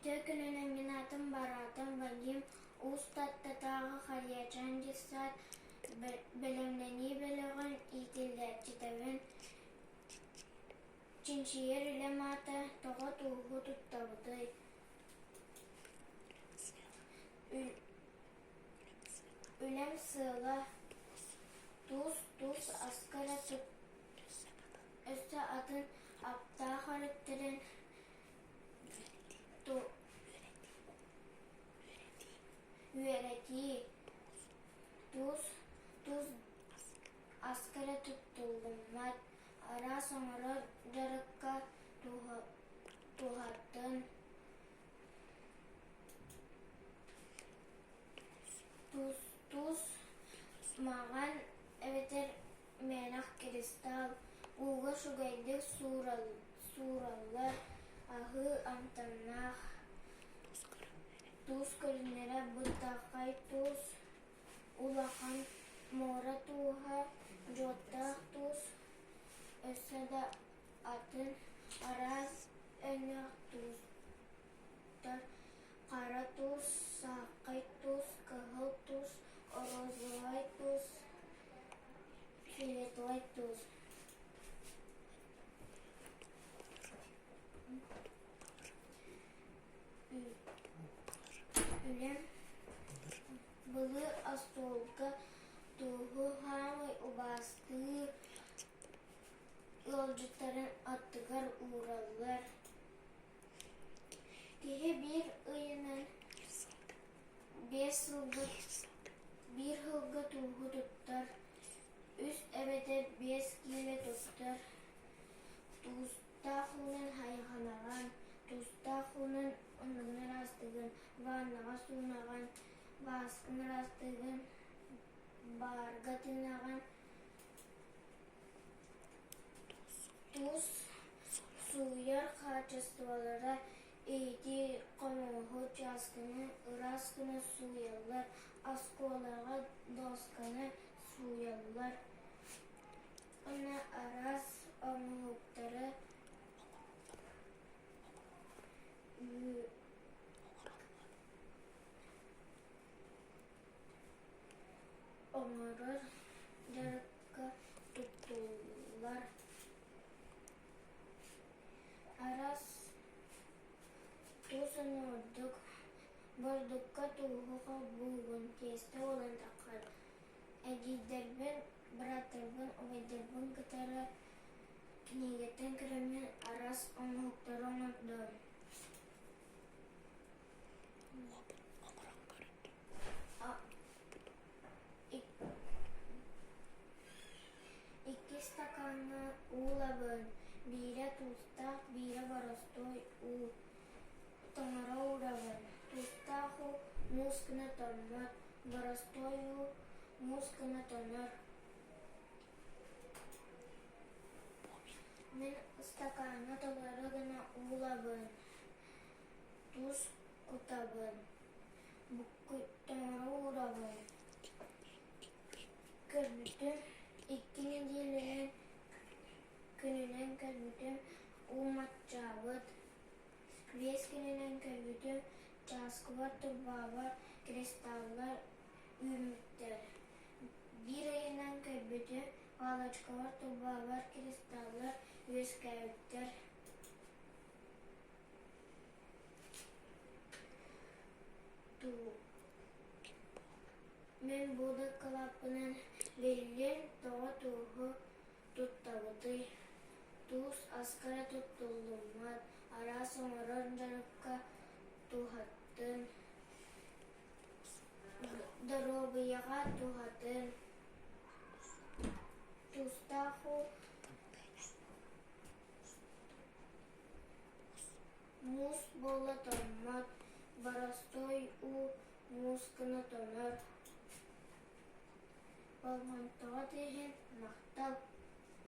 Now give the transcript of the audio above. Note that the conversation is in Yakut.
Үтүө күнүнэн мин аатым Бараатым Вадим, Уус Тааттатааҕы Харыйачаан дьыссаат бэлэмнэнии бөлөҕүн иитиллээччитэбин. Чинчийэр үлэм аата «Тоҕо тууһу туттабытый?» Үлэм сыала туус туус аска эрэ өссө атын аптаах өрүттэрин үөрэтии туус туус аска эрэ туттуллуммат араас оҥорор дьарыкка туһатын Туус маҥан эбэтэр мэнэх кристалл, ууга үчүгэйдик суураллар, аһыы амтаннаах. Туус көрүҥнэрэ бытархай туус, улахан муора тууһа, дьуоттаах туус, өссө да атын араас өҥнөөх туустар хара туус, сааххай туус, кыһыл туус, оруосубай туус, фиолетовай туус. Үлэм былыр остуолга тууһу хаамай убаастыыр ыалдьыттарын аттыгар уураллар. Киһи биир ыйынан биэс сылга биир сылга тууһу туттар, үс эбэтэр биэс киилэ туттар, туустаах уунан хайҕанаҕын, туустаах уунан оннугун ыраастыгын, ваннаҕа суунаҕын, бааскын ыраастыгын, баарга тыынаҕын, Туус сууйар хаачыстыбалара иһити, хомуоһу, чааскыны ыраас гына сууйаллар, оскуолаҕа дуосканы сууйаллар уонна араас оҥоһуктары оҥорор дьарыкка туттуллар. Араас туус ордук бурдукка тууһу холбуугун, тиэстэ буолан таххар. Эдьиийдэрбин, бырааттарбын, убайдарбын кытары кинигэттэн көрөммүн араас оҥоһуктары оҥордум. Икки стакаҥҥа уу ылабын, биирэ туустаах, биирэ боростуой уу, тоҥоро уурабын. Туустаах уу муус гына тоҥмот, боростуой уу муус гына тонор. Мин ыстакааҥҥа толору гына уу ылабын, туус кутабын, тоҥоро уурабын. Көрбүтүм, икки нэдиэлэнэн күнүнэн көрбүтүм, уу маччаабыт. Биэс күнүнэн көрбүтүм, чааскыбар, турбаабар кристаллар үүммүттэр. Биир ыйынан көрбүтүм, палочкабар, турбаабар кристаллар үөскээбиттэр. Мин бу дакылааппынан биллин тоҕо тууһу туттабытый? Туус аска эрэ туттуллуммат, араас оҥорор дьарыкка туһаттын, доруобуйаҕа туһатын. Туустаах уу Муус буола тоҥмот, боростуой уу муус гына тонор. Болҕомтоҕо түһэн махтал.